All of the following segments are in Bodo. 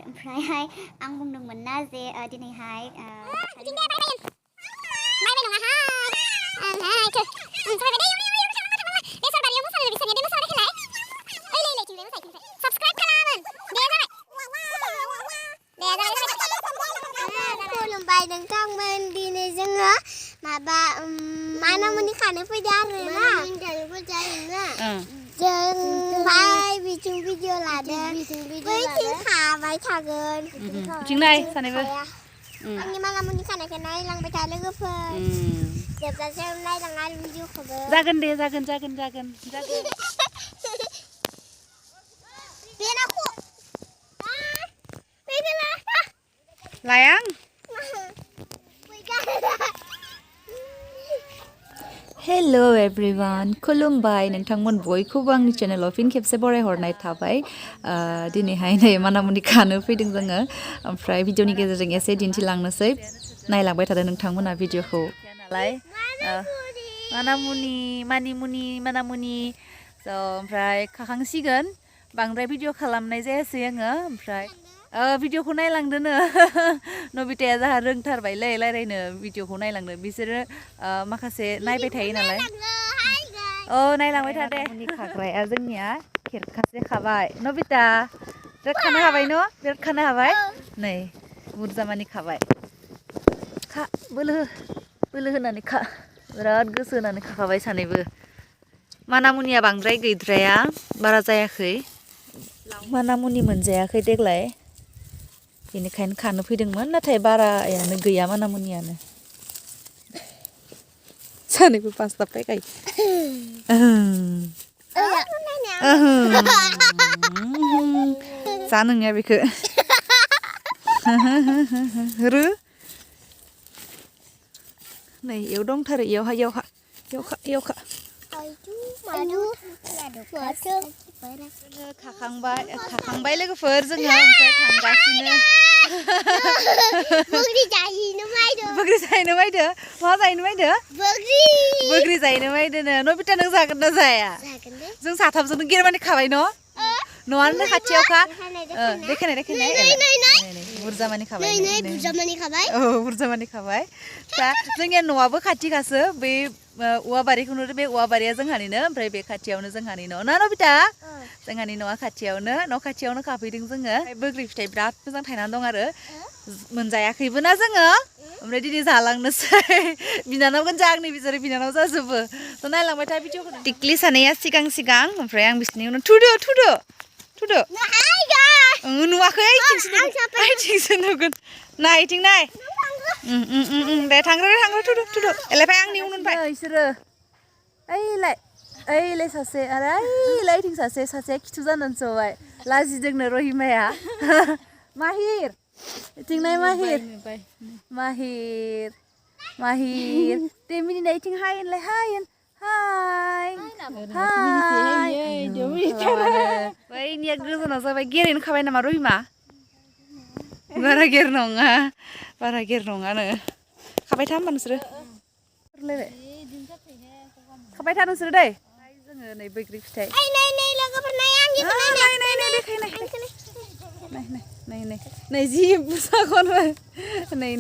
ओमफ्रायहाय आं बुंदोंमोन ना जे दिनैहाय खुलुमबाय नोंथांमोन दिनै जोङो माबा मानामुनि खानो फैदों आरोना जों बिथिं भिडिअ लादों बैथिं खाबाय थागोन बिथिंनाय सानैबो आंनि मानामुनि खानायखौ नायलांबाय था लोगोफोर जोबजासिम नायलां आरो भिडिअखौबो जागोन दे जागोन लायां हेलो एवरीवन खुलुमबाय नोंथांमोन बयखौबो आंनि चेनेलाव फिन खेबसे बरायहरनाय थाबाय दिनैहाय नै मानामुनि खानो फैदों जोङो ओमफ्राय भिडिअनि गेजेरजों एसे दिन्थिलांनोसै नायलांबाय थादों नोंथांमोना भिडिअखौ नालाय मानामुनि ओमफ्राय खाखांसिगोन बांद्राय भिडिअ खालामनाय जायासै आङो ओमफ्राय भिडिअखौ नायलांदोनो नबिताया जाहा रोंथारबायलै रायलायनो भिडिअखौ नायलांदो बिसोरो माखासे नायबाय थायो नालाय नायलांबाय था दे खाग्राया जोंनिया खेरखासे खाबाय नबिता बिराद खानो हाबाय न' बिराद खानो हाबाय नै बुरजा मानि खाबाय खा बोलो होनानै खा बिराद गोसो होनानै खाखाबाय सानैबो मानामुनिया बांद्राय गैद्राया बारा जायाखै मानामुनि मोनजायाखै देग्लाय बेनिखायनो खानो फैदोंमोन नाथाय बारायानो गैया मानामुनियानो सानैबो पास्ता फैखायो जा नोंनिया बेखौ रो नै इयाव दंथारो इयावहा खाखांबाय लोगोफोर जोङो ओमफ्राय थांगासिनो बोग्रि जाहैनो मायदो मा जाहैनो मायदो बोग्रि जाहैनो मायदोनो नबिता नों जागोन ना जाया जों साथामजोंनो गेरमानि खाबाय न'आनो खाथियावखा देखायनाय बुरजा मानि खाबाय बुरजा मानि खाबाय दा जोंनिया न'आबो खाथिखासो बे औवा बारिखौ नुदो बे औवा बारिया जोंहानिनो ओमफ्राय बे खाथियावनो जोंहानि न' ना नबिता जोंहानि न'आ खाथियावनो न' खाथियावनो खाफैदों जोङो बोग्रि फिथाइ बिराद मोजां थायनानै दं आरो मोनजायाखैबो ना जोङो ओमफ्राय दिनै जालांनोसै बिनानाव गोनजा आंनि बिसोरो बिनानाव जाजोबो थ' नायलांबाय था भिडिअखौ टिक्लि सानैया सिगां ओमफ्राय आं बिसोरनि उनाव थुदो नुवाखै आइथिंसो नुगोन नाय इथिं नाय दे थांग्रो थुदो एलाय आंनि उननिफ्राय बिसोरो ओइलाय सासे आरो ओइलाय इथिं सासेया खिथु जानानै जबाय लाजिदोंनो रहिमाया माहिर इथिं नाय माहिर दे मिनिनाय इथिं हाय होनलाय बैनिया गोजानाव जाबाय गेरेनो खाबाय नामा रहिमा बारा गेर नङानो खाबाय था होमबा नोंसोरो खाबाय था नोंसोरो दै जोङो नै बैग्रि फिथाइ नै जि बुसाखौनो नै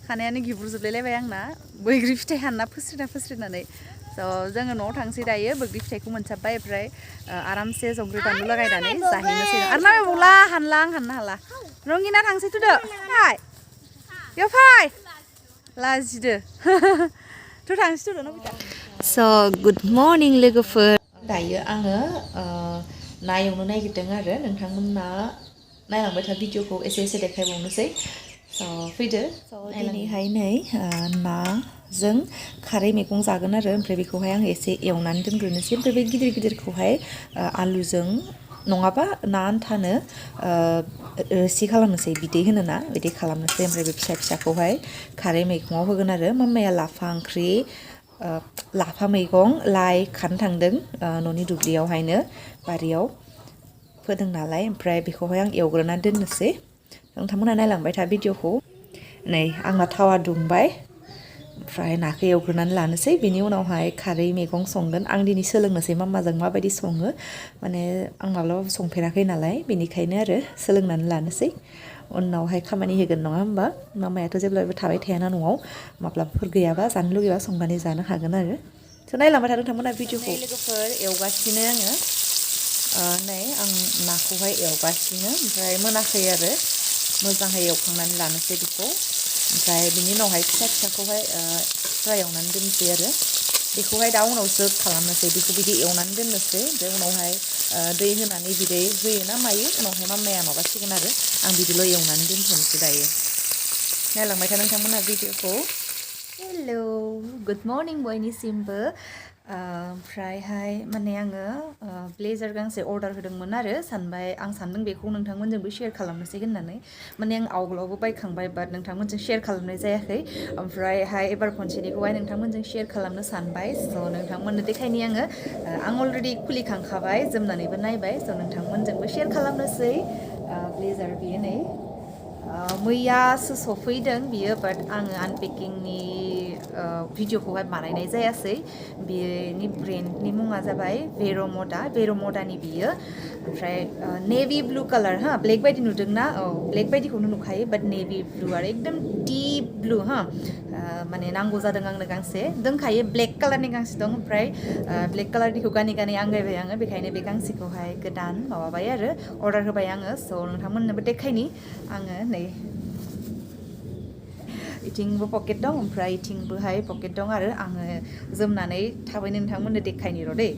खानायानो गिब्रुजोबलायलायबाय आंना बैग्रि फिथाइ हानना फोस्रिनानै जोङो न'आव थांसै दायो बैग्रि फिथाइखौ मोनसाबबाय ओमफ्राय आरामसे संख्रि बानलु लागायनानै जाहैनोसै आरो नायबावला हाननो हाला रंगिना थांसै थुदो फाय बेयाव फाय लाजिदो थ' थांसै थुदो नबिता गुड मर्निं लोगोफोर दायो आङो ना एवनो नागिरदों आरो नोंथांमोना नायलांबाय था भिडिअखौ एसे देखायबावनोसै फैदो दिनैहाय नै नाजों खारै मैगं जागोन आरो ओमफ्राय बेखौहाय आं एसे एवनानै दोनग्रोनोसै ओमफ्राय बे गिदिरखौहाय आलुजों नङाबा ना आन्थानो रोसि खालामनोसै बिदै होनोना बिदि खालामनोसै ओमफ्राय बे फिसाखौहाय खारै मैगङाव होगोन आरो मामाया लाफा मैगं लाइ खानो थांदों न'नि दुब्लियावहायनो बारियाव फोदों नालाय ओमफ्राय बेखौहाय आं एवग्रोना दोननोसै नोंथांमोना नायलांबाय था भिडिअखौ नै आंना थावा दुंबाय ओमफ्राय नाखौ एवग्रोनानै लानोसै बिनि उनावहाय खारै मैगं संगोन आं दिनै सोलोंनोसै मामाजों माबायदि सङो माने आं माब्लाबाबो संफेराखै नालाय बेनिखायनो आरो सोलोंनानै लानोसै उनावहाय खामानि होगोन नङा होमबा मामायाथ' जेब्लाबो थाबाय थायाना न'आव माब्लाबाफोर गैयाबा जानो लुगैबा संनानै जानो हागोन आरो स' नायलांबाय थादों नोंथांमोना भिडिअखौ लोगोफोर एवगासिनो आङो नै आं नाखौहाय एवगासिनो ओमफ्राय मोनाखै आरो मोजाङै एवखांनानै लानोसै बेखौ ओमफ्राय बिनि उनावहाय फिसा फिसाखौहाय फ्राय एवनानै दोनसै आरो बेखौहाय दा उनावसो खालामनोसै बेखौ बिदि एवनानै दोननोसै ओमफ्राय उनावहाय दै होनानै बिदै होयोना मायो उनावहाय मामाया माबासिगोन आरो आं बिदिल' एवनानै दोनथ'नोसै दायो नायलांबाय था नोंथांमोनहा भिडिअखौ हेलौ गुड मर्निं बयनिसिमबो ओमफ्रायहाय माने आङो ब्लेजार गांसे अर्डार होदोंमोन आरो आं सानदों बेखौ नोंथांमोनजोंबो शेयार खालामनोसै होननानै माने आं आवगोलावबो बायखांबाय बाट नोंथांमोनजों शेयार खालामनाय जायाखै ओमफ्रायहाय एबार खनसेनिखौहाय नोंथांमोनजों शेयार खालामनो सानबाय स' नोंथांमोननो देखायनि आङो आं अलरेडि खुलिखांखाबाय जोमनानैबो नायबाय स' नोंथांमोनजोंबो शेयार खालामनोसै ब्लेजार बियो नै मैयासो सफैदों बियो बाट आङो आनपेकिंनि भिडिअखौहाय बानायनाय जायासै बेनि ब्रेन्डनि मुङा जाबाय भेर'मडानि बियो ओमफ्राय नेभि ब्लु कालार हा ब्लेक बायदि नुदोंना औ ब्लेक बायदिखौनो नुखायो बाट नेभि ब्लु आरो एकदम डिप ब्लु हा माने नांगौ जादों आंनो गांसे दंखायो ब्लेक कालारनि गांसे दं ओमफ्राय ब्लेक कालारनिखौ गानै गानै आंगायबाय आङो बेखायनो बे गांसेखौहाय गोदान माबाबाय आरो अर्डार होबाय आङो स' नोंथांमोननोबो देखायनि आङो नै इथिंबो पकेट दं ओमफ्राय इथिंबोहाय पकेट दं आरो आङो जोमनानै थाबैनो नोंथांमोननो देखायनि र' दै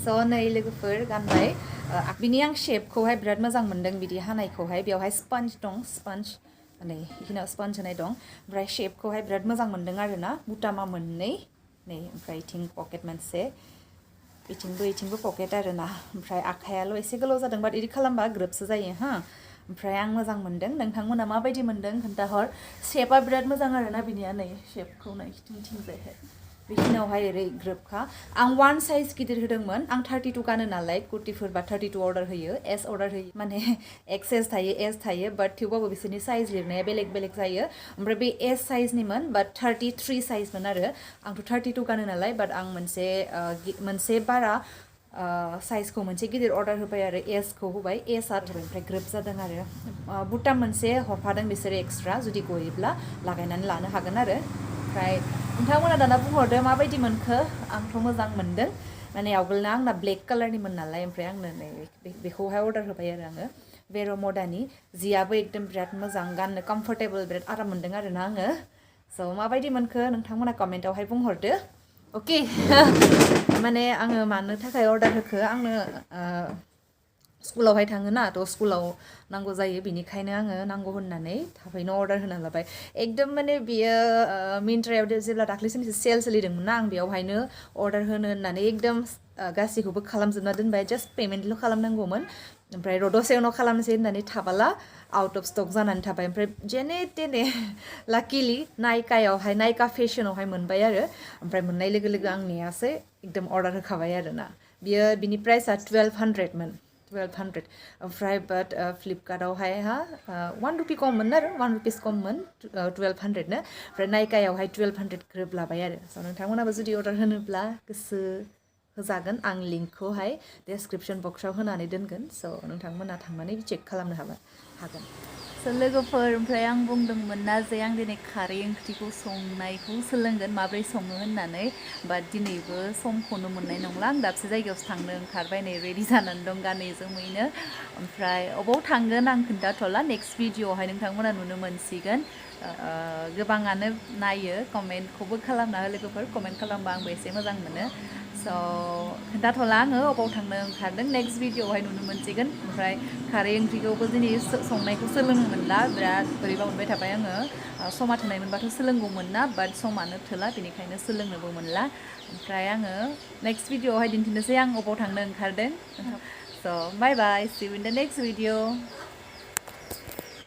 स' नै लोगोफोर गानबाय बिनि आं शेपखौहाय बिराद मोजां मोनदों बिदि हानायखौहाय बेवहाय स्पन्ज दं स्पन्ज नै बेखिनियाव स्पन्ज होनाय दं ओमफ्राय शेपखौहाय बिराद मोजां मोनदों आरो ना बुटामा मोननै नै ओमफ्राय इथिं पकेट मोनसे इथिंबो पकेट आरो ना ओमफ्राय आखायाल' एसे गोलाव जादों बाट इदि खालामबा ग्रोबसो जायो हा ओमफ्राय आं मोजां मोनदों नोंथांमोना माबायदि मोनदों खोन्थाहर शेपआ बिराद मोजां आरो ना बिनिया नै शेपखौ नै थिंजायहाय बेखिनियावहाय ओरै ग्रोबखा आं वान साइज गिदिर होदोंमोन आं 32 गानो नालाय कुर्तिफोरबा 32 अर्डार होयो एस अर्डार होयो माने एक्सेस थायो एस थायो बाट थेवबाबो बिसोरनि साइज लिरनाया बेलेग बेलेग जायो ओमफ्राय बे एस साइजनिमोन बाट 33 साइजमोन आरो आंथ' 32 गानो नालाय बाट आं मोनसे बारा साइजखौ मोनसे गिदिर अर्डार होबाय आरो एसखौ होबाय एसआ ओमफ्राय ग्रोब जादों आरो बुटाम मोनसे हरफादों बिसोरो एक्सट्रा जुदि गयोब्ला लागायनानै लानो हागोन आरो ओमफ्राय नोंथांमोना दाना बुंहरदो माबायदि मोनखो आंथ' मोजां मोनदों माने आवगोलना आंना ब्लेक कालारनिमोन नालाय ओमफ्राय आंनो नै बेखौहाय अर्डार होबाय आरो आङो भेर'मडानि जियाबो एकदम बिराद मोजां गाननो कम्फर्टेबल बिराद आराम मोनदों आरो ना आङो स' माबायदि मोनखो नोंथांमोना कमेन्टावहाय बुंहरदो अके माने आङो मानो थाखाय अर्डार होखो आंनो स्कुलावहाय थाङोना थ' स्कुलाव नांगौ जायो बिनिखायनो आङो नांगौ होननानै थाबैनो अर्डार होना लाबाय एकदम माने बियो मिन्ट्रायाव जेब्ला दाख्लै साननैसो सेल सोलिदोंमोन ना आं बेयावहायनो अर्डार होनो होननानै एकदम गासैखौबो खालामजोबना दोनबाय जास्ट पेमेन्टल' खालामनांगौमोन ओमफ्राय दसे उनाव खालामनोसै होननानै थाबाला आउट अफ स्टक जानानै थाबाय ओमफ्राय जेने तेने लाकिलि नायका फेसनावहाय मोनबाय आरो ओमफ्राय मोननाय लोगो लोगो आं नेयासै एकदम अर्डार होखाबाय आरो ना बिनि प्राइसआ 1200मोन 1200 ओमफ्राय बाट फ्लिपकार्टआवहाय 1 रुपि खममोन आरो 1 रुपिस खममोन 1200नो ओमफ्राय नायकायावहाय 1200 ग्रोब लाबाय आरो स' नोंथांमोनाबो जुदि अर्डार होनोब्ला गोसो होजागोन आं लिंकखौहाय डेसक्रिपसन बक्सआव होनानै दोनगोन स' नोंथांमोना थांनानै चेक खालामनो हागोन स' लोगोफोर ओमफ्राय आं बुंदोंमोन ना जे आं दिनै खारै ओंख्रिखौ संनायखौ सोलोंगोन माब्रै सङो होननानै बाट दिनैबो समखौनो मोननाय नंला आं दाबसे जायगायावसो थांनो ओंखारबाय नै रेडि जानानै दं गानै जोमैनो ओमफ्राय अबाव थांगोन आं खोन्थाथ'ला नेक्स्ट भिडिअआवहाय नोंथांमोना नुनो मोनसिगोन गोबाङानो नायो कमेन्टखौबो खालामना हो लोगोफोर कमेन्ट खालामबा आंबो एसे मोजां मोनो स' खोन्थाथ'ला आङो अबाव थांनो ओंखारदों नेक्स्ट भिडिअआवहाय नुनो मोनसिगोन ओमफ्राय खारै ओंख्रिखौबो दिनै संनायखौ सोलोंनो मोनला बिराद बोरैबा मोनबाय थाबाय आङो समा थोनाय मोनबाथ' सोलोंगौमोन ना बाट समानो थोला बेनिखायनो सोलोंनोबो मोनला ओमफ्राय आङो नेक्स्ट भिडिअआवहाय दिन्थिनोसै आं अबाव थांनो ओंखारदों स' बाय बाय सि U in the next video